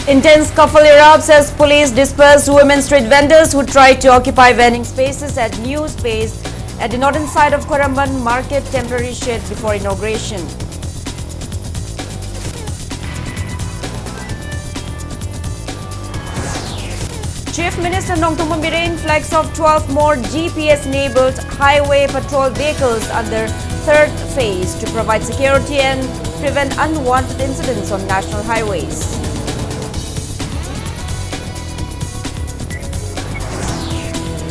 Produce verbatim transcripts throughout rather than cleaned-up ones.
Intense scuffle erupts as police disperse women street vendors who tried to occupy vending spaces at new space at the northern side of Khwaramban Market temporary shed before inauguration. Chief Minister Nongthombam Biren flags off twelve more G P S-enabled highway patrol vehicles under third phase to provide security and prevent unwanted incidents on national highways.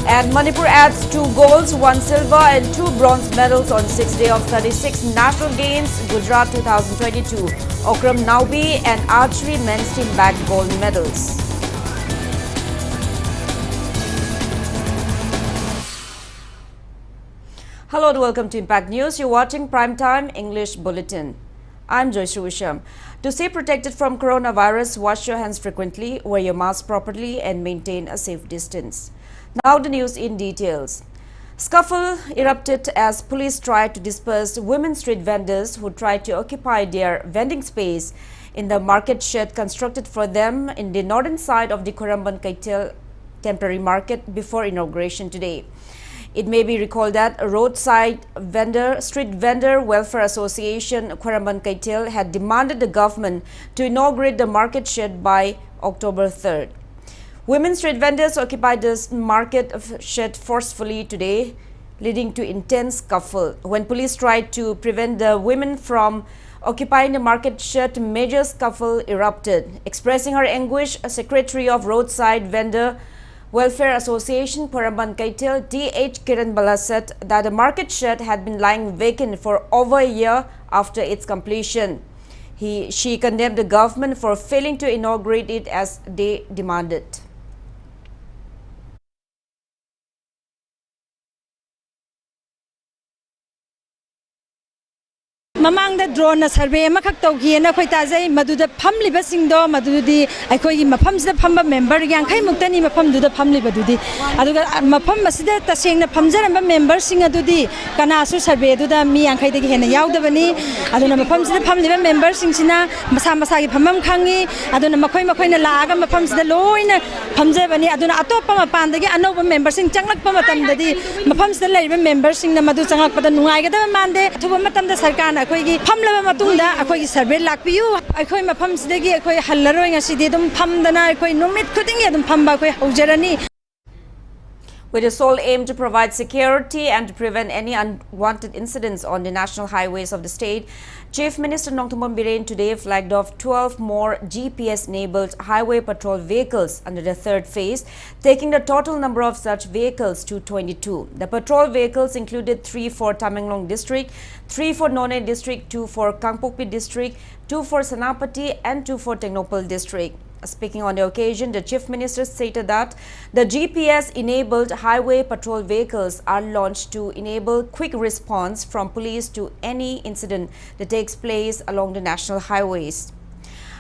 And Manipur adds two golds, one silver and two bronze medals on sixth day of thirty-six National Games, Gujarat two thousand twenty-two. Okram Naobi and archery men's team bagged gold medals. Hello and welcome to Impact News. You're watching Prime Time English Bulletin. I'm Joyce Ruisham. To stay protected from coronavirus, wash your hands frequently, wear your mask properly, and maintain a safe distance. Now the news in details. Scuffle erupted as police tried to disperse women street vendors who tried to occupy their vending space in the market shed constructed for them in the northern side of the Khwaramban Keithel temporary market before inauguration today. It may be recalled that Roadside Vendor, Street Vendor Welfare Association, Khwaramban Keithel, had demanded the government to inaugurate the market shed by October third. Women street vendors occupied this market f-, shed forcefully today, leading to intense scuffle. When police tried to prevent the women from occupying the market shed, major scuffle erupted. Expressing her anguish, a secretary of Roadside Vendor Welfare Association, Khwaramban Keithel, T H Kiran Bala, said that the market shed had been lying vacant for over a year after its completion. He, she condemned the government for failing to inaugurate it as they demanded. ꯃꯃꯥꯡꯗ ꯗ꯭ꯔꯣꯟꯅ survey ꯑꯃꯈꯛ ꯇꯧꯈꯤꯑꯅ ꯑꯩꯈꯣꯏ ꯇꯥꯖꯩ꯫ ꯃꯗꯨꯗ ꯐꯝꯂꯤꯕꯁꯤꯡꯗꯣ, ꯃꯗꯨꯗꯤ ꯑꯩꯈꯣꯏꯒꯤ ꯃꯐꯝꯁꯤꯗ ꯐꯝꯕ member ꯌꯥꯡꯈꯩ ꯃꯨꯛꯇꯅꯤ ꯃꯐꯝꯗꯨꯗ ꯐꯝꯂꯤꯕꯗꯨꯗꯤ꯫ ꯑꯗꯨꯒ ꯃꯐꯝ ꯑꯁꯤꯗ ꯇꯁꯦꯡꯅ ꯐꯝꯖꯔꯝꯕ ꯃꯦꯝꯕꯔꯁꯤꯡ ꯑꯗꯨꯗꯤ ꯀꯅꯥꯁꯨ ꯁꯔꯚꯦꯗꯨꯗ ꯃꯤ ꯌꯥꯡꯈꯩꯗꯒꯤ ꯍꯦꯟꯅ ꯌꯥꯎꯗꯕꯅꯤ꯫ ꯑꯗꯨꯅ ꯃꯐꯝꯁꯤꯗ ꯐꯝꯂꯤꯕ ꯃꯦꯝꯕꯔꯁꯤꯡꯁꯤꯅ ꯃꯁꯥ ꯃꯁꯥꯒꯤ ꯐꯝꯐꯝ ꯈꯪꯉꯤ꯫ ꯑꯗꯨꯅ ꯃꯈꯣꯏ ꯃꯈꯣꯏꯅ ꯂꯥꯛꯑꯒ ꯃꯐꯝꯁꯤꯗ ꯂꯣꯏꯅ ꯐꯝꯖꯕꯅꯤ꯫ ꯑꯗꯨꯅ ꯑꯇꯣꯞꯄ ꯃꯄꯥꯟꯗꯒꯤ ꯑꯅꯧꯕ ꯃꯦꯝꯕꯔꯁꯤꯡ ꯆꯪꯂꯛꯄ ꯃꯇꯝꯗꯗꯤ ꯃꯐꯝꯁꯤꯗ ꯂꯩꯔꯤꯕ ꯃꯦꯝꯕꯔꯁꯤꯡꯅ ꯃꯗꯨ ꯆꯪꯂꯛꯄꯗ ꯅꯨꯡꯉꯥꯏꯒꯗꯕ ꯃꯥꯟꯗꯦ꯫ ꯑꯊꯨꯕ ꯃꯇꯝꯗ ꯁꯔꯀꯥꯔꯅ ꯑꯩꯈꯣꯏꯒꯤ ꯐꯝꯂꯕ ꯃꯇꯨꯡꯗ ꯑꯩꯈꯣꯏꯒꯤ ꯁꯔꯚꯦ ꯂꯥꯛꯄꯤꯌꯨ꯫ ꯑꯩꯈꯣꯏ ꯃꯐꯝꯁꯤꯗꯒꯤ ꯑꯩꯈꯣꯏ ꯍꯜꯂꯔꯣꯏ꯫ ꯉꯁꯤꯗꯤ ꯑꯗꯨꯝ ꯐꯝꯗꯅ ꯑꯩꯈꯣꯏ ꯅꯨꯃꯤꯠ ꯈꯨꯗꯤꯡꯒꯤ ꯑꯗꯨꯝ ꯐꯝꯕ ꯑꯩꯈꯣꯏ ꯍꯧꯖꯔꯅꯤ꯫ With a sole aim to provide security and to prevent any unwanted incidents on the national highways of the state, Chief Minister Nongthombam Biren today flagged off twelve more G P S-enabled highway patrol vehicles under the third phase, taking the total number of such vehicles to twenty-two. The patrol vehicles included three for Tamenglong district, three for Noney district, two for Kangpokpi district, two for Senapati, and two for Tengnoupal district. Speaking on the occasion, the Chief Minister stated that the G P S-enabled highway patrol vehicles are launched to enable quick response from police to any incident that takes place along the national highways.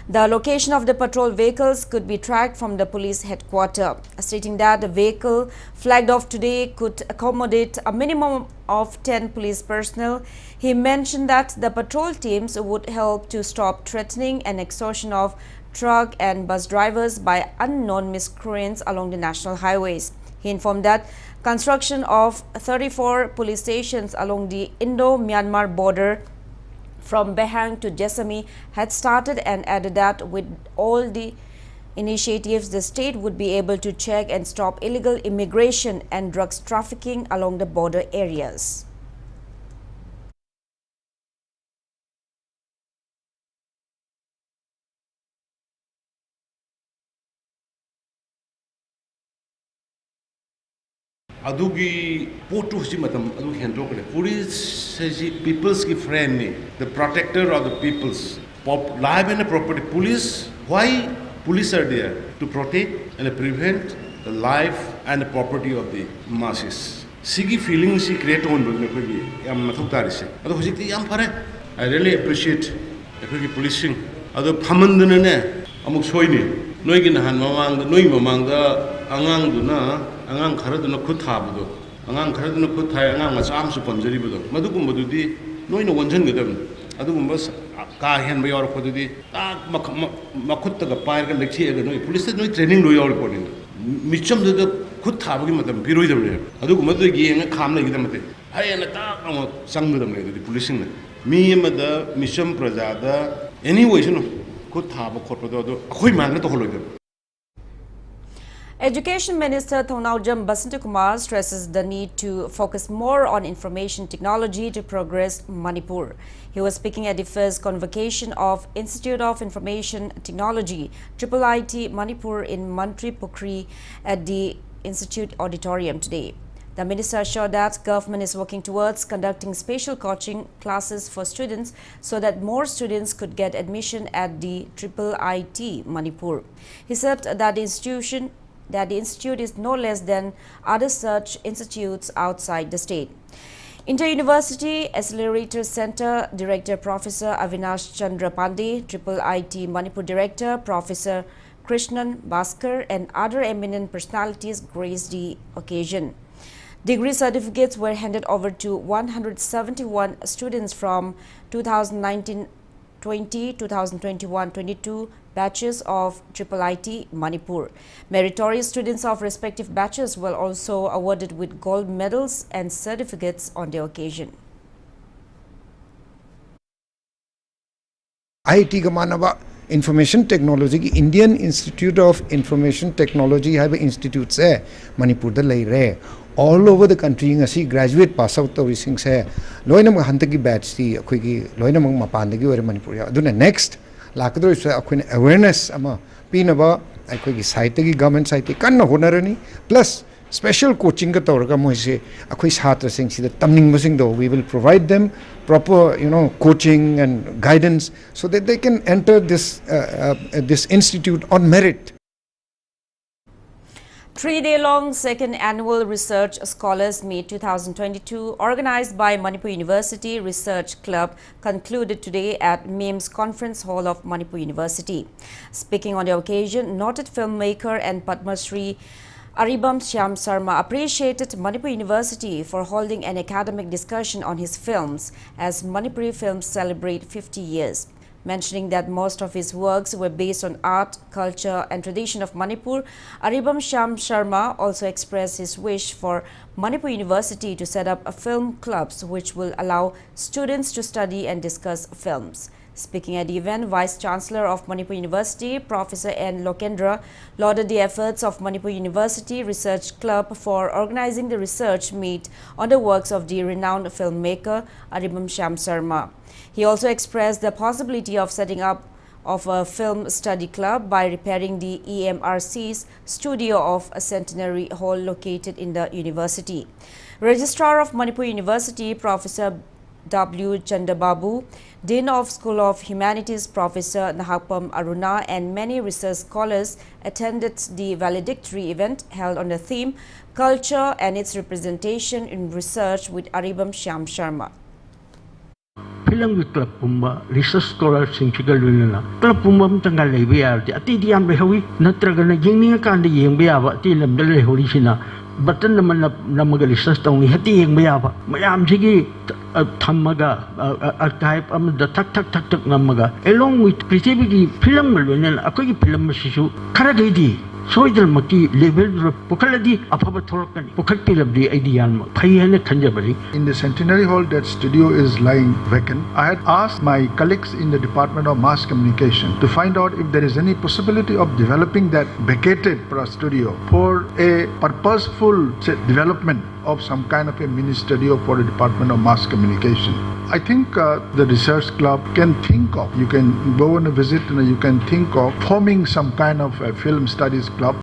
The location of the patrol vehicles could be tracked from the police headquarter, stating that the vehicle flagged off today could accommodate a minimum of ten police personnel. He mentioned that the patrol teams would help to stop threatening and extortion of truck and bus drivers by unknown miscreants along the national highways. He informed that construction of thirty-four police stations along the Indo-Myanmar border from Behang to Jessami had started and added that with all the initiatives, the state would be able to check and stop illegal immigration and drugs trafficking along the border areas. ꯑꯗꯨꯒꯤ ꯄꯣꯠꯇꯨ ꯍꯧꯖꯤꯛ ꯃꯇꯝ ꯑꯗꯨ ꯍꯦꯟꯗꯣꯛꯈ꯭ꯔꯦ꯫ Police ꯍꯥꯏꯁꯤ people's ꯀꯤ friend ꯅꯤ, the protector of the people's life and property. Police, why police are there? To protect and prevent the life and the property of the masses. ꯁꯤꯒꯤ feeling ꯁꯤ create ꯇꯧꯍꯟꯕꯗꯨꯅ ꯑꯩꯈꯣꯏꯒꯤ ꯌꯥꯝ ꯃꯊꯧ ꯇꯥꯔꯤꯁꯦ꯫ ꯑꯗꯣ ꯍꯧꯖꯤꯛꯇꯤ ꯌꯥꯝ ꯐꯔꯦ꯫ I really appreciate ꯑꯩꯈꯣꯏꯒꯤ ꯄꯨꯂꯤꯁꯁꯤꯡ ꯑꯗꯣ ꯐꯝꯃꯟꯗꯅꯅꯦ ꯑꯃꯨꯛ ꯁꯣꯏꯅꯤ꯫ ꯅꯣꯏꯒꯤ ꯅꯍꯥꯟ ꯃꯃꯥꯡꯗ, ꯅꯣꯏꯒꯤ ꯃꯃꯥꯡꯗ ꯑꯉꯥꯡꯗꯨꯅ, ꯑꯉꯥꯡ ꯈꯔꯗꯨꯅ ꯈꯨꯠ ꯊꯥꯕꯗꯣ, ꯑꯉꯥꯡ ꯈꯔꯗꯨꯅ ꯈꯨꯠ ꯊꯥꯏ, ꯑꯉꯥꯡ ꯃꯆꯥ ꯑꯃꯁꯨ ꯄꯝꯖꯔꯤꯕꯗꯣ, ꯃꯗꯨꯒꯨꯝꯕꯗꯨꯗꯤ ꯅꯣꯏꯅ ꯑꯣꯟꯁꯤꯟꯒꯗꯕꯅꯤ꯫ ꯑꯗꯨꯒꯨꯝꯕ ꯁ-, ꯀꯥ ꯍꯦꯟꯕ ꯌꯥꯎꯔꯛꯄꯗꯨꯗꯤ ꯇꯥꯛ ꯃꯈ-, ꯃ-, ꯃꯈꯨꯠꯇꯒ ꯄꯥꯏꯔꯒ ꯂꯦꯛꯊꯦꯛꯑꯒ ꯅꯣꯏ ꯄꯨꯂꯤꯁꯇ ꯅꯣꯏ training ꯂꯣꯏ ꯌꯥꯎꯔꯤ ꯄꯣꯠꯅꯤꯅ꯫ ꯃꯤꯆꯝꯗꯨꯗ ꯈꯨꯠ ꯊꯥꯕꯒꯤ ꯃꯇꯝ ꯄꯤꯔꯣꯏꯗꯕꯅꯦꯕ꯫ ꯑꯗꯨꯒꯨꯝꯕꯗꯨꯗ ꯌꯦꯡꯉ ꯈꯥꯝ ꯂꯩꯒꯗꯕ ꯅꯠꯇꯦ꯫ ꯍꯦꯟꯅ ꯇꯥꯛ ꯑꯃ ꯆꯪꯒꯗꯕꯅꯦ ꯑꯗꯨꯗꯤ ꯄꯨꯂꯤꯁꯁꯤꯡꯅ꯫ ꯃꯤ ꯑꯃꯗ, ꯃꯤꯆꯝ ꯄ꯭ꯔꯖꯥꯗ, any way ꯁꯅꯨ, ꯈꯨꯠ ꯊꯥꯕ ꯈꯣꯠꯄꯗꯣ ꯑꯗꯨ ꯑꯩꯈꯣꯏ ꯃꯥꯡꯗ ꯇꯧꯍꯜꯂꯣꯏꯗꯕ꯫ Education Minister Thongnaojam Basantakumar stresses the need to focus more on information technology to progress Manipur. He was speaking at the first convocation of Institute of Information Technology, triple I T, Manipur in Mantripukhri at the Institute Auditorium today. The minister assured that government is working towards conducting special coaching classes for students so that more students could get admission at the triple I T Manipur. He said that the institution that the institute is no less than other such institutes outside the state. Inter-University Accelerator Center Director Professor Avinash Chandra Pandey, triple I T Manipur Director Professor Krishnan Bhaskar, and other eminent personalities graced the occasion. Degree certificates were handed over to one hundred seventy-one students from two thousand nineteen twenty, two thousand twenty-one twenty-two batches of triple I T Manipur. Meritorious students of respective batches were also awarded with gold medals and certificates on the occasion. ꯑꯥꯏ ꯑꯥꯏ ꯇꯤꯒ ꯃꯥꯟꯅꯕ information ꯇꯦꯛꯅꯣꯂꯣꯖꯤꯒꯤ Indian Institute of Information Technology ꯍꯥꯏꯕ ꯏꯟꯁꯇꯤꯇ꯭ꯌꯨꯠꯁꯦ ꯃꯅꯤꯄꯨꯔꯗ ꯂꯩꯔꯦ꯫ All over the country ꯉꯁꯤ graduate pass out ꯇꯧꯔꯤꯁꯤꯡꯁꯦ ꯂꯣꯏꯅꯃꯛ ꯍꯟꯗꯛꯀꯤ ꯕꯦꯠꯁꯇꯤ ꯑꯩꯈꯣꯏꯒꯤ ꯂꯣꯏꯅꯃꯛ ꯃꯄꯥꯟꯗꯒꯤ ꯑꯣꯏꯔꯦ ꯃꯅꯤꯄꯨꯔ ꯌꯥꯎ-, ꯑꯗꯨꯅ ꯅꯦꯛꯁ ꯂꯥꯛꯀꯗꯧꯔꯤꯁꯦ ꯑꯩꯈꯣꯏꯅ ꯑꯦꯋꯦꯔꯅꯦꯁ ꯑꯃ ꯄꯤꯅꯕ ꯑꯩꯈꯣꯏꯒꯤ ꯁꯥꯏꯠꯇꯒꯤ, ꯒꯚꯔꯟꯃꯦꯟꯠ ꯁꯥꯏꯠꯇꯒꯤ ꯀꯟꯅ ꯍꯣꯠꯅꯔꯅꯤ꯫ ꯄ꯭ꯂꯁ ꯁ꯭ꯄꯦꯁꯦꯜ ꯀꯣꯆꯤꯡꯒ ꯇꯧꯔꯒ ꯃꯣꯏꯁꯦ ꯑꯩꯈꯣꯏ ꯁꯥꯇ꯭ꯔꯁꯤꯡꯁꯤꯗ ꯇꯝꯅꯤꯡꯕꯁꯤꯡꯗꯣ, we will provide them proper, you know, coaching and guidance so that they can enter this, uh, uh, this institute on merit. Three-day-long second annual Research Scholars Meet two thousand twenty-two, organized by Manipur University Research Club, concluded today at MIMS Conference Hall of Manipur University. Speaking on the occasion, noted filmmaker and Padma Shri Aribam Shyam Sharma appreciated Manipur University for holding an academic discussion on his films as Manipuri films celebrate fifty years. Mentioning that most of his works were based on art, culture, and tradition of Manipur, Aribam Shyam Sharma also expressed his wish for Manipur University to set up a film clubs which will allow students to study and discuss films. Speaking at the event, Vice Chancellor of Manipur University, Professor N Lokendra, lauded the efforts of Manipur University Research Club for organizing the research meet on the works of the renowned filmmaker Aribam Shyam Sharma. He also expressed the possibility of setting up of a film study club by repairing the E M R C's studio of a Centenary Hall located in the university. Registrar of Manipur University, Professor W Chandababu, Dean of School of Humanities, Professor Nahapam Aruna, and many research scholars attended the valedictory event held on the theme Culture and Its Representation in Research with Aribam Shyam Sharma. ꯐꯤꯂꯝꯒꯤ ꯀ꯭ꯂꯕꯀꯨꯝꯕ ꯔꯤꯁꯔꯁ ꯁ꯭ꯀꯣꯂꯔꯁꯤꯡꯁꯤꯒ ꯂꯣꯏꯅꯅ ꯀ꯭ꯂꯕꯀꯨꯝꯕ ꯑꯃꯇꯪꯒ ꯂꯩꯕ ꯌꯥꯔꯗꯤ ꯑꯇꯩꯗꯤ ꯌꯥꯝ ꯂꯩꯍꯧꯋꯤ, ꯅꯠꯇ꯭ꯔꯒꯅ ꯌꯦꯡꯅꯤꯡꯉꯀꯥꯟꯗ ꯌꯦꯡꯕ ꯌꯥꯕ ꯑꯇꯩ ꯂꯝꯗ ꯂꯩꯍꯧꯔꯤꯁꯤꯅ ꯕꯇꯟ ꯑꯃ ꯅꯝ- ꯅꯝꯃꯒ ꯔꯤꯁꯔꯁ ꯇꯧꯅꯤ ꯍꯦꯛꯇ ꯌꯦꯡꯕ ꯌꯥꯕ ꯃꯌꯥꯝꯁꯤꯒꯤ ꯑ, ꯊꯝꯃꯒ ꯑꯥꯔꯀꯥꯏꯞ ꯑꯃꯗ ꯊꯛ ꯊꯛ ꯊꯛ ꯊꯛ ꯅꯝꯃꯒ along with ꯄ꯭ꯔꯤꯊꯤꯕꯤꯒꯤ ꯐꯤꯂꯝꯒ ꯂꯣꯏꯅꯅ ꯑꯩꯈꯣꯏꯒꯤ ꯐꯤꯂꯝ ꯑꯁꯤꯁꯨ ꯈꯔꯈꯩꯗꯤ ꯁꯣꯏꯗꯅꯃꯛꯀꯤ ꯂꯦꯚꯦꯜꯗꯨꯗ ꯄꯨꯈꯠꯂꯗꯤ ꯑꯐꯕ ꯊꯣꯛꯂꯛꯀꯅꯤ, ꯄꯨꯈꯠꯄꯤꯔꯕꯗꯤ ꯑꯩꯗꯤ ꯌꯥꯝꯅ ꯐꯩ ꯍꯥꯏꯅ ꯈꯟꯖꯕꯅꯤ꯫ In the Centenary Hall, that studio is lying vacant. I had asked my colleagues in the Department of Mass Communication to find out if there is any possibility of developing that vacated pra- studio for a purposeful, say, development of some kind of a mini studio for the Department of Mass Communication. I think uh, the research club can think of, you can go on a visit and you can think of forming some kind of a film studies club.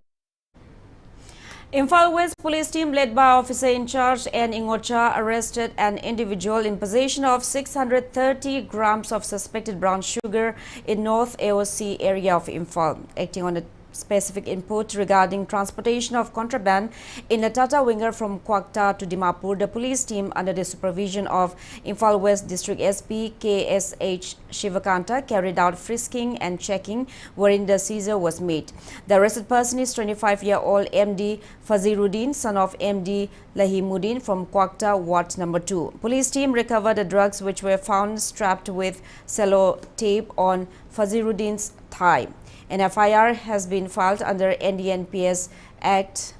Imphal West Police Team, led by Officer in Charge N Ingocha, arrested an individual in possession of six hundred thirty grams of suspected brown sugar in North A O C area of Imphal. Acting on a specific input regarding transportation of contraband in a Tata Winger from Kwakta to Dimapur, the police team, under the supervision of Imphal West District S P K S H Shivakanta, carried out frisking and checking, wherein the seizure was made. The arrested person is twenty-five-year-old M D Faziruddin, son of M D Lahimuddin from Kwakta, Ward number two. Police team recovered the drugs, which were found strapped with sellotape on Faziruddin's thigh. An F I R has been filed under N D N P S Act,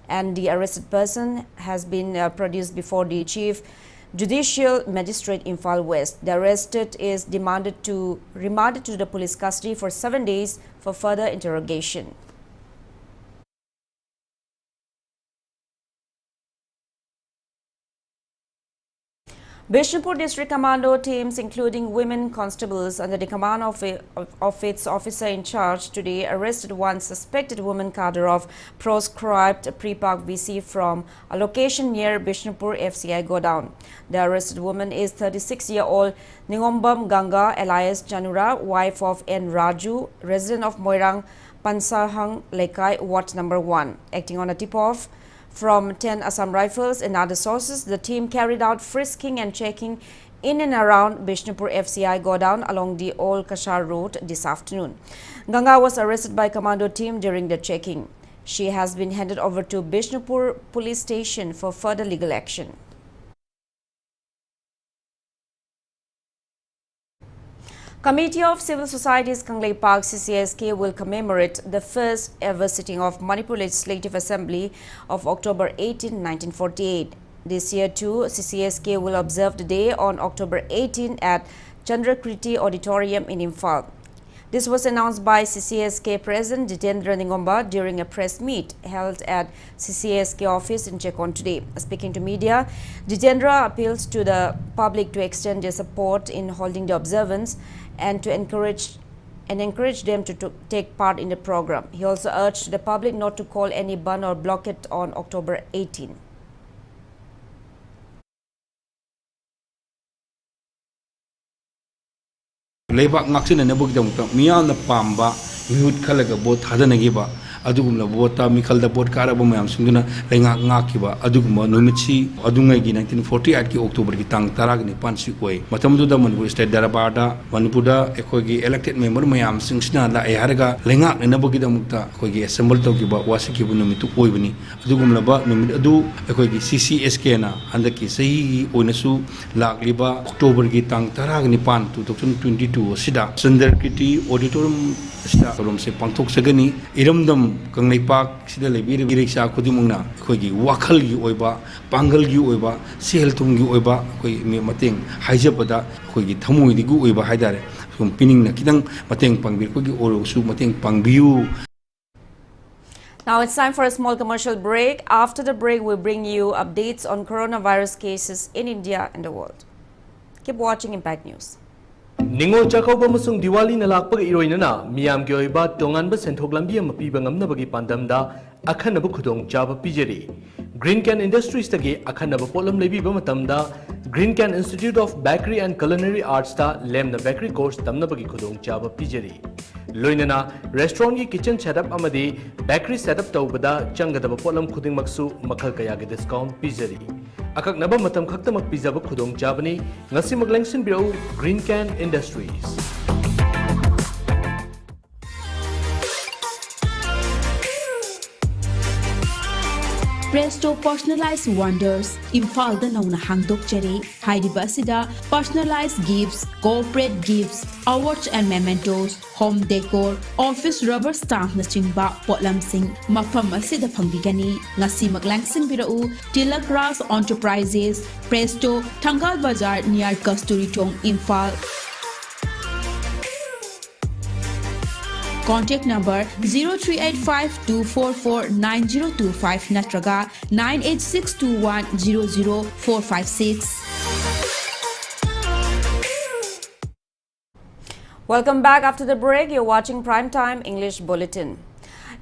and the arrested person has been, uh, produced before the Chief Judicial Magistrate, Imphal West. The arrested is demanded to remanded to the police custody for seven days for further interrogation. Bishnupur District Commando teams, including women constables under the command of, of its officer in charge, today arrested one suspected woman cadre of proscribed Prepak V C from a location near Bishnupur F C I godown. The arrested woman is thirty-six-year-old Ningombam Ganga, alias Chanura, wife of N Raju, resident of Moirang Pansahang Lekai, Ward number one. Acting on a tip-off from ten Assam Rifles and other sources, the team carried out frisking and checking in and around Bishnupur F C I godown along the Old Kashar Road this afternoon. Ganga was arrested by commando team during the checking. She has been handed over to Bishnupur Police Station for further legal action. Committee of Civil Societies Kangleipak, C C S K, will commemorate the first ever sitting of Manipur Legislative Assembly of October eighteen, nineteen forty-eight. This year too, C C S K will observe the day on October eighteen at Chandrakriti Auditorium in Imphal. This was announced by C C S K President Jitendra Ningomba during a press meet held at C C S K office in Chekon today. Speaking to media, Jitendra appeals to the public to extend their support in holding the observance and to encourage and encourage them to, to take part in the program. He also urged the public not to call any bandh or blockade on October eighteen. ꯂꯩꯕꯥꯛ ꯉꯥꯛꯁꯦꯟꯅꯅꯕꯒꯤꯗꯃꯛꯇ ꯃꯤꯌꯥꯝꯅ ꯄꯥꯝꯕ ꯃꯤꯍꯨꯠ ꯈꯜꯂꯒ vote ꯊꯥꯗꯅꯈꯤꯕ, ꯑꯗꯨꯒꯨꯝꯂꯕ ꯚꯣꯠꯇ ꯃꯤꯈꯜꯗ vote ꯀꯥꯔꯕ ꯃꯌꯥꯝꯁꯤꯡꯗꯨꯅ ꯂꯩꯉꯥꯛ ꯉꯥꯛꯈꯤꯕ ꯑꯗꯨꯒꯨꯝꯕ ꯅꯨꯃꯤꯠꯁꯤ ꯑꯗꯨꯉꯩꯒꯤ nineteen forty eight ꯀꯤ October ꯒꯤ ꯇꯥꯡ ꯇꯔꯥꯒ ꯅꯤꯄꯥꯟꯁꯤ ꯑꯣꯏ꯫ ꯃꯇꯝꯗꯨꯗ ꯃꯅꯤꯄꯨꯔ State ꯗꯔꯕꯥꯔꯗ ꯃꯅꯤꯄꯨꯔꯗ ꯑꯩꯈꯣꯏꯒꯤ elected member ꯃꯌꯥꯝꯁꯤꯡꯁꯤꯅ ꯂꯥꯛꯑꯦ ꯍꯥꯏꯔꯒ ꯂꯩꯉꯥꯛꯅꯅꯕꯒꯤꯗꯃꯛꯇ ꯑꯩꯈꯣꯏꯒꯤ assemble ꯇꯧꯈꯤꯕ, ꯋꯥꯁꯛꯈꯤꯕ ꯅꯨꯃꯤꯠꯇꯨ ꯑꯣꯏꯕꯅꯤ꯫ ꯑꯗꯨꯒꯨꯝꯂꯕ ꯅꯨꯃꯤꯠ ꯑꯗꯨ ꯑꯩꯈꯣꯏꯒꯤ C C S K ꯅ ꯍꯟꯗꯛꯀꯤ ꯆꯍꯤꯒꯤ ꯑꯣꯏꯅꯁꯨ ꯂꯥꯛꯂꯤꯕ October ꯒꯤ ꯇꯥꯡ ꯇꯔꯥꯒ ꯅꯤꯄꯥꯟ, two thousand twenty two ꯑꯁꯤꯗ ꯆꯟꯗ꯭ꯔꯀꯤꯔꯇꯤ auditorium ꯑꯁꯤꯗ ꯊꯧꯔꯝꯁꯦ ꯄꯥꯡꯊꯣꯛꯆꯒꯅꯤ꯫ ꯏꯔꯝꯗꯝ ꯀꯪꯂꯩꯄꯥꯛꯁꯤꯗ ꯂꯩꯕꯤꯔꯤꯕ ꯏꯔꯩꯆꯥ ꯈꯨꯗꯤꯡꯃꯛꯅ ꯑꯩꯈꯣꯏꯒꯤ ꯋꯥꯈꯜꯒꯤ ꯑꯣꯏꯕ, ꯄꯥꯡꯒꯜꯒꯤ ꯑꯣꯏꯕ, ꯁꯦꯜ ꯊꯨꯝꯒꯤ ꯑꯣꯏꯕ ꯑꯩꯈꯣꯏ ꯃꯤ ꯃꯇꯦꯡ ꯍꯥꯏꯖꯕꯗ ꯑꯩꯈꯣꯏꯒꯤ ꯊꯃꯣꯏꯗꯒꯤ ꯑꯣꯏꯕ ꯍꯥꯏꯇꯥꯔꯦ, ꯁꯨꯝ ꯄꯤꯅꯤꯡꯅ ꯈꯤꯇꯪ ꯃꯇꯦꯡ ꯄꯥꯡꯕꯤꯔꯛꯄꯒꯤ ꯑꯣꯏꯔꯒꯁꯨ ꯃꯇꯦꯡ ꯄꯥꯡꯕꯤꯌꯨ꯫ Now it's time for a small commercial break. After the break, we bring you updates on coronavirus cases in India and the world. Keep watching Impact News. Ningol Chakkouba ꯑꯃꯁꯨꯡ ꯗꯤꯋꯥꯂꯤꯅ ꯂꯥꯛꯄꯒ ꯏꯔꯣꯏꯅꯅ ꯃꯤꯌꯥꯝꯒꯤ ꯑꯣꯏꯕ ꯇꯣꯉꯥꯟꯕ ꯁꯦꯟꯊꯣꯛ ꯂꯝꯕꯤ ꯑꯃ ꯄꯤꯕ ꯉꯝꯅꯕꯒꯤ ꯄꯥꯟꯗꯝꯗ ꯑꯈꯟꯅꯕ ꯈꯨꯗꯣꯡꯆꯥꯕ ꯄꯤꯖꯔꯤ꯫ Green Can Industries ꯇꯒꯤ ꯑꯈꯟꯅꯕ ꯄꯣꯠꯂꯝ ꯂꯩꯕꯤꯕ ꯃꯇꯝꯗ Green Can Institute of Bakery and Culinary Arts ꯇ ꯂꯦꯝꯅ bakery course ꯇꯝꯅꯕꯒꯤ ꯈꯨꯗꯣꯡꯆꯥꯕ ꯄꯤꯖꯔꯤ꯫ ꯂꯣꯏꯅꯅ restaurant ꯀꯤ kitchen setup ꯑꯃꯗꯤ bakery setup ꯇꯧꯕꯗ ꯆꯪꯒꯗꯕ ꯄꯣꯠꯂꯝ ꯈꯨꯗꯤꯡꯃꯛꯁꯨ ꯃꯈꯜ ꯀꯌꯥꯒꯤ discount ꯄꯤꯖꯔꯤ꯫ ꯑꯀꯛꯅꯕ ꯃꯇꯝ ꯈꯛꯇꯃꯛ ꯄꯤꯖꯕ ꯈꯨꯗꯣꯡꯆꯥꯕꯅꯤ꯫ ꯉꯁꯤꯃꯛ ꯂꯦꯡꯁꯤꯟꯕꯤꯔꯛꯎ Green Can Industries꯫ Presto Personalized Wonders ꯏꯝꯐꯥꯜꯗ ꯅꯧꯅ ꯍꯥꯡꯗꯣꯛꯆꯔꯦ꯫ ꯍꯥꯏꯔꯤꯕ ꯑꯁꯤꯗ personalized gifts, corporate gifts, awards and mementos, home decor, office rubber stamps ꯅꯆꯤꯡꯕ ꯄꯣꯠꯂꯝꯁꯤꯡ ꯃꯐꯝ ꯑꯁꯤꯗ ꯐꯪꯕꯤꯒꯅꯤ꯫ ꯉꯁꯤꯃꯛ ꯂꯦꯡꯁꯤꯟꯕꯤꯔꯛꯎ Tilak Raj Enterprises, Presto, ꯊꯪꯒꯥꯜ ꯕꯖꯥꯔ near ꯀꯁꯇꯨꯔꯤ ꯊꯣꯡ, Imphal. Contact number zero three eight five two four four nine zero two five ꯅꯠꯇ꯭ꯔꯒ nine eight six two one zero zero four five six. Welcome back after the break. You're watching Prime Time English Bulletin.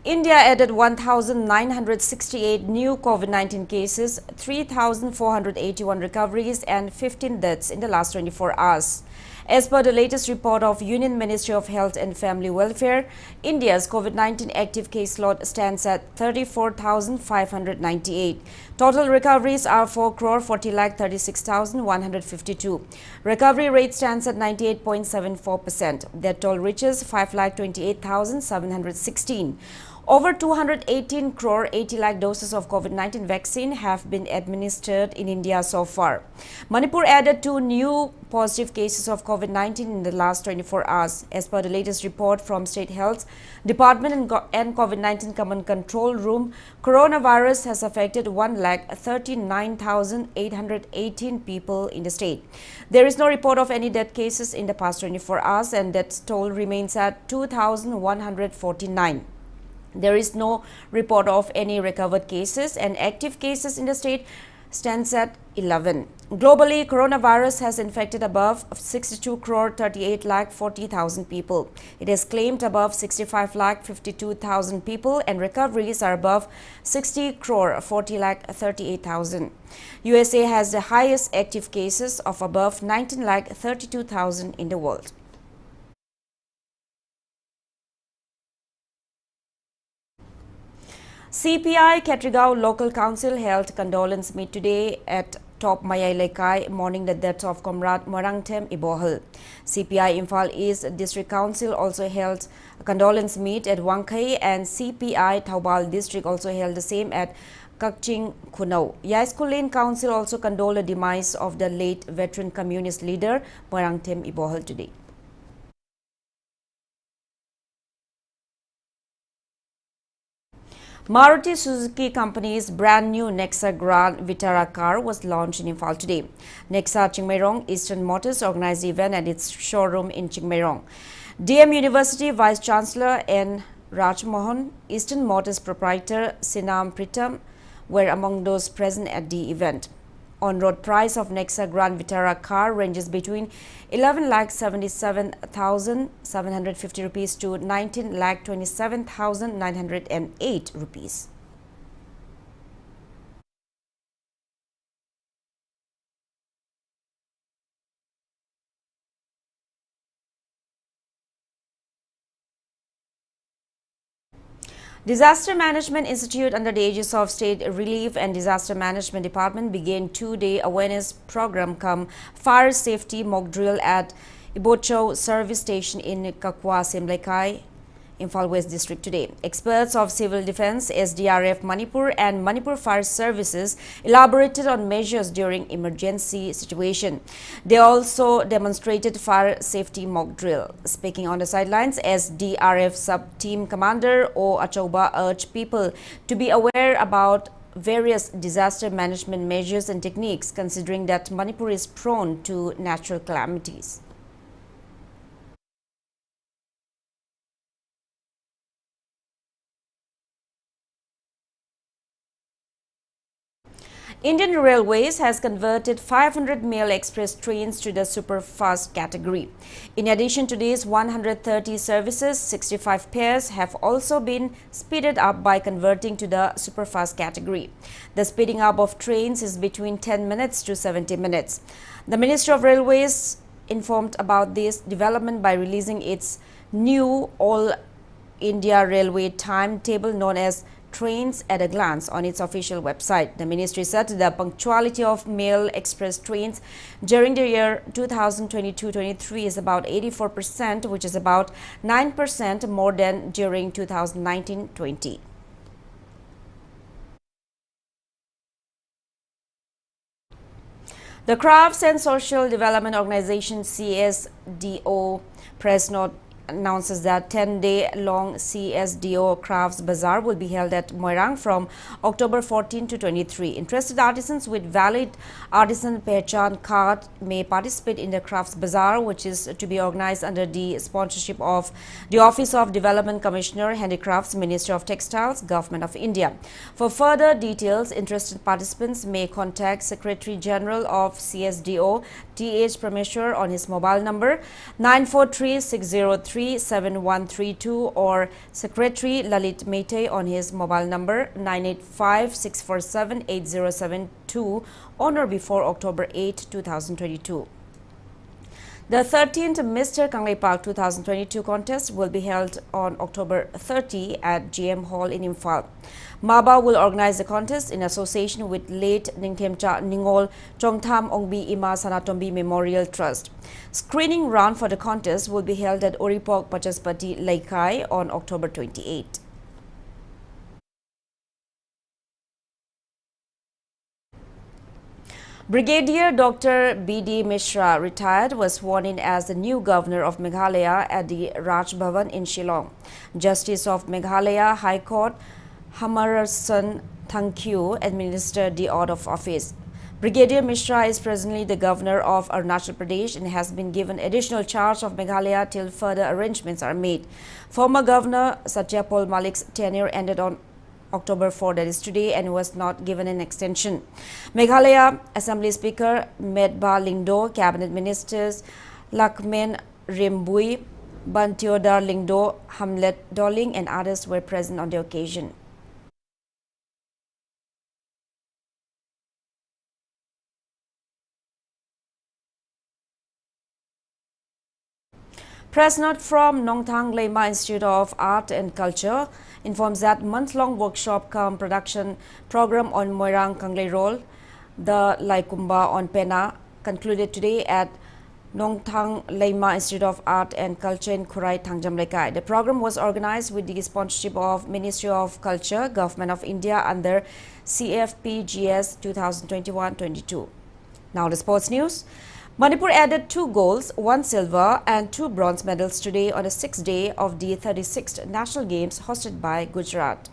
India added one thousand nine hundred sixty-eight new COVID nineteen cases, three thousand four hundred eighty-one recoveries, and fifteen deaths in the last twenty-four hours. As per the latest report of Union Ministry of Health and Family Welfare, India's COVID nineteen active caseload stands at thirty-four thousand five hundred ninety-eight. Total recoveries are four crore forty lakh thirty-six thousand one hundred fifty-two. Recovery rate stands at ninety-eight point seven four percent. Death toll reaches five lakh twenty-eight thousand seven hundred sixteen. Over two hundred eighteen crore eighty lakh doses of COVID nineteen vaccine have been administered in India so far. Manipur added two new positive cases of COVID nineteen in the last twenty-four hours. As per the latest report from State Health Department and, go- and COVID nineteen Command Control Room, coronavirus has affected one lakh thirty-nine thousand eight hundred eighteen people in the state. There is no report of any death cases in the past twenty-four hours, and death toll remains at two thousand one hundred forty-nine. There is no report of any recovered cases, and active cases in the state stands at eleven. Globally, coronavirus has infected above sixty-two crore thirty-eight lakh forty thousand people. It has claimed above sixty-five lakh fifty-two thousand people, and recoveries are above sixty crore forty lakh thirty-eight thousand. U S A has the highest active cases of above nineteen lakh thirty-two thousand in the world. C P I Khetrigao Local Council held condolence meet today at Top Mayai Lekai, mourning the death of Comrade Moirangthem Ibohal. C P I Imphal East District Council also held a condolence meet at Wangkhei, and C P I Thoubal District also held the same at Kakching Khunau. Yaiskulin Council also condoled the demise of the late veteran communist leader Moirangthem Ibohal today. Maruti Suzuki Company's brand new Nexa Grand Vitara car was launched in Imphal today. Nexa Chingmeirong Eastern Motors organized the event at its showroom in Chingmeirong. D M University Vice Chancellor N Rajmohan, Eastern Motors proprietor Sinam Pritam were among those present at the event. On-road price of Nexa Grand Vitara car ranges between eleven lakh seventy-seven thousand seven hundred fifty rupees to nineteen lakh twenty-seven thousand nine hundred and eight rupees. Disaster Management Institute, under the aegis of State Relief and Disaster Management Department, began two-day awareness program cum fire safety mock drill at Ibocho Service Station in Kakwa Semleikai, Imphal West District today. Experts of Civil Defense, S D R F Manipur and Manipur Fire Services elaborated on measures during emergency situation. They also demonstrated fire safety mock drill. Speaking on the sidelines, S D R F Sub-Team Commander O Achauba urged people to be aware about various disaster management measures and techniques, considering that Manipur is prone to natural calamities. Indian Railways has converted five hundred mail express trains to the superfast category. In addition to these one hundred thirty services, sixty-five pairs have also been speeded up by converting to the superfast category. The speeding up of trains is between ten minutes to seventy minutes. The Ministry of Railways informed about this development by releasing its new All India Railway timetable, known as Trains at a Glance, on its official website. The ministry said the punctuality of mail express trains during the year two thousand twenty-two twenty-three is about eighty-four percent, which is about nine percent more than during two thousand nineteen twenty. The Crafts and Social Development Organization, C S D O, press note announces that ten-day long C S D O Crafts Bazaar will be held at Moirang from October fourteen to twenty-three. Interested artisans with valid artisan pehchan card may participate in the Crafts Bazaar, which is to be organized under the sponsorship of the Office of Development Commissioner, Handicrafts, Ministry of Textiles, Government of India. For further details, interested participants may contact Secretary General of C S D O, T H Prameshwar, on his mobile number nine four three six zero three seven one three two or Secretary Lalit Meitei on his mobile number nine eight five six four seven eight zero seven two on or before October eighth, two thousand twenty-two. The thirteenth Mister Kangleipak two thousand twenty-two contest will be held on October thirty at G M Hall in Imphal. MABA will organize the contest in association with late Ningthemcha Ningol Chongtham Ongbi Ima Sanatombi Memorial Trust. Screening round for the contest will be held at Uripok Pachaspati Leikai on October twenty-eight. Brigadier Doctor B D Mishra, retired, was sworn in as the new governor of Meghalaya at the Raj Bhavan in Shillong. Justice of Meghalaya High Court, Hamarasan Thangkhiew, administered the oath of office. Brigadier Mishra is presently the governor of Arunachal Pradesh and has been given additional charge of Meghalaya till further arrangements are made. Former Governor Satya Pal Malik's tenure ended on October four, that is today, and was not given an extension. Meghalaya Assembly Speaker Metbah Lyngdoh, Cabinet Ministers Lakmen Rymbui, Banteodar Lyngdoh, Hamlet Dollin, and others were present on the occasion. Press note from Nongthang Leima Institute of Art and Culture informs that month-long workshop cum production program on Moirang Kangleirol, the Laikumba on Penna, concluded today at Nongthang Leima Institute of Art and Culture in Khurai Thangjam Leikai. The program was organized with the sponsorship of Ministry of Culture, Government of India under C F P G S two thousand twenty-one twenty-two. Now the sports news. Manipur added two golds, one silver and two bronze medals today on the sixth day of the thirty-sixth National Games hosted by Gujarat.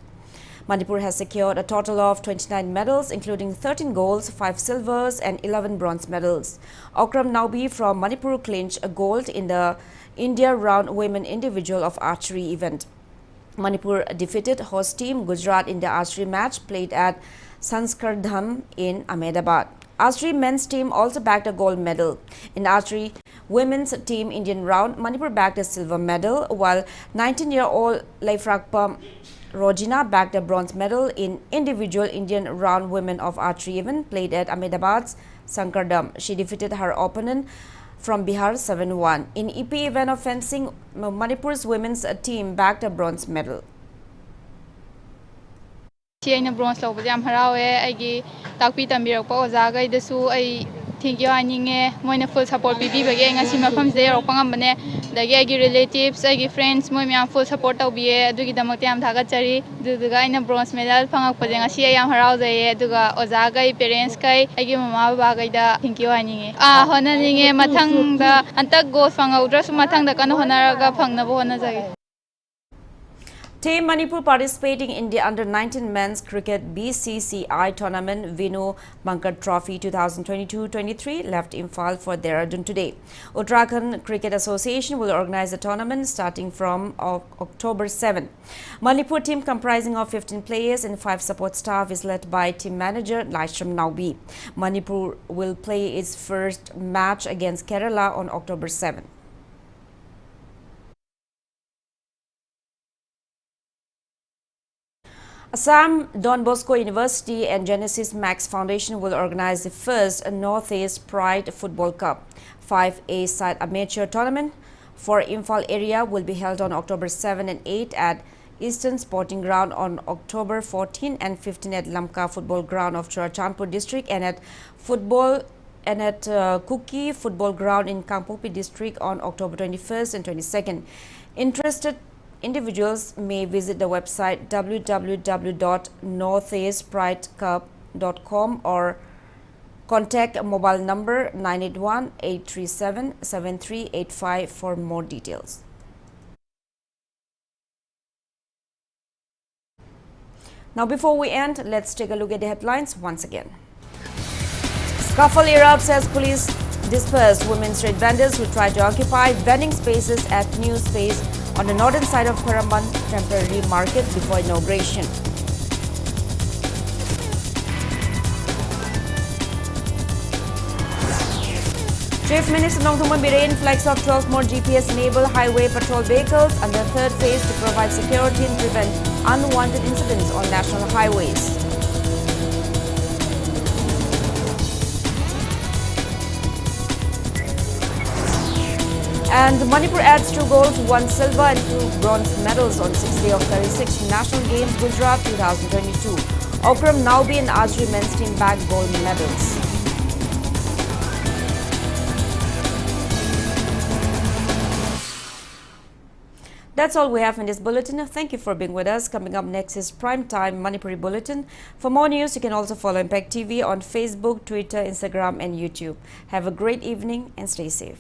Manipur has secured a total of twenty-nine medals, including thirteen golds, five silvers, and eleven bronze medals. Okram Naobi from Manipur clinched a gold in the India Round Women Individual of Archery event. Manipur defeated host team Gujarat in the archery match played at Sanskardham in Ahmedabad. Archery men's team also bagged a gold medal. In archery women's team Indian round, Manipur bagged a silver medal, while nineteen-year-old Leifrakpam Rojina bagged a bronze medal in individual Indian round women of archery event played at Ahmedabad's Sankardam. She defeated her opponent From Bihar seven one, in epic event of fencing, Manipur's women's team bagged a bronze medal. ꯁꯤ ꯑꯩꯅ bronze ꯂꯧꯕꯁꯦ ꯌꯥꯝ ꯍꯔꯥꯎꯋꯦ꯫ ꯑꯩꯒꯤ ꯇꯥꯛꯄꯤ ꯇꯝꯕꯤꯔꯛꯄ ꯑꯣꯖꯥꯈꯩꯗꯁꯨ ꯑꯩ thank you ꯍꯥꯏꯅꯤꯡꯉꯦ꯫ ꯃꯣꯏꯅ ꯐꯨꯜ ꯁꯞꯄꯣꯔꯠ ꯄꯤꯕꯤꯕꯒꯤ ꯑꯩ ꯉꯁꯤ ꯃꯐꯝꯁꯤꯗ ꯌꯧꯔꯛꯄ ꯉꯝꯕꯅꯦ꯫ ꯑꯗꯒꯤ ꯑꯩꯒꯤ ꯔꯤꯂꯦꯇꯤꯚꯁ, ꯑꯩꯒꯤ ꯐ꯭ꯔꯦꯟꯁ, ꯃꯣꯏ ꯃꯌꯥꯝ ꯐꯨꯜ ꯁꯞꯄꯣꯔꯠ ꯇꯧꯕꯤꯌꯦ꯫ ꯑꯗꯨꯒꯤꯗꯃꯛꯇ ꯌꯥꯝ ꯊꯥꯒꯠꯆꯔꯤ꯫ ꯑꯗꯨꯗꯨꯒ ꯑꯩꯅ ꯕ꯭ꯔꯣꯟꯖ ꯃꯦꯗꯜ ꯐꯪꯉꯛꯄꯁꯦ ꯉꯁꯤ ꯑꯩ ꯌꯥꯝ ꯍꯔꯥꯎꯖꯩꯌꯦ꯫ ꯑꯗꯨꯒ ꯑꯣꯖꯥꯈꯩ, ꯄꯦꯔꯦꯟꯁꯈꯩ, ꯑꯩꯒꯤ ꯃꯃꯥ ꯕꯕꯥꯈꯩꯗ ꯊꯦꯡꯀ꯭ꯌꯨ ꯍꯥꯏꯅꯤꯡꯉꯦ꯫ ꯑꯥ, ꯍꯣꯠꯅꯅꯤꯡꯉꯦ꯫ ꯃꯊꯪꯗ, ꯍꯟꯇꯛ ꯒꯣꯜ ꯐꯪꯍꯧꯗ꯭ꯔꯁꯨ ꯃꯊꯪꯗ ꯀꯟꯅ ꯍꯣꯠꯅꯔꯒ ꯐꯪꯅꯕ ꯍꯣꯠꯅꯖꯒꯦ꯫ Team Manipur participating in the under nineteen men's cricket B C C I tournament Vinu Bankar Trophy two thousand twenty-two twenty-three left Imphal for Dehradun today. Uttarakhand Cricket Association will organize the tournament starting from Oc- October seven. Manipur team, comprising of fifteen players and five support staff, is led by team manager Laishram Naobi. Manipur will play its first match against Kerala on October seven. Assam Don Bosco University and Genesis Max Foundation will organize the first Northeast Pride Football Cup five A side amateur tournament for Imphal area will be held on October seven and eight at Eastern Sporting Ground, on October fourteen and fifteen at Lamka Football Ground of Churachandpur District, and at football and at uh, Kuki Football Ground in Kangpokpi District on October twenty-first and twenty-second. Interested individuals may visit the website www.northeastpridecup.com or contact mobile number nine eight one eight three seven seven three eight five for more details. Now, before we end, let's take a look at the headlines once again. Scuffle erupts as police disperse women street vendors who try to occupy vending spaces at new space on the northern side of Khwaramban temporary market before inauguration. Chief Minister Nongthombam Biren flags off twelve more G P S-enabled highway patrol vehicles under third phase to provide security and prevent unwanted incidents on national highways. And Manipur adds two gold, one silver and two bronze medals on sixth day of thirty-sixth National Games, Gujarat two thousand twenty-two. Okram Naobi and Archery men's team bag gold medals. That's all we have in this bulletin. Thank you for being with us. Coming up next is Prime Time Manipuri Bulletin. For more news, you can also follow Impact T V on Facebook, Twitter, Instagram, and YouTube. Have a great evening and stay safe.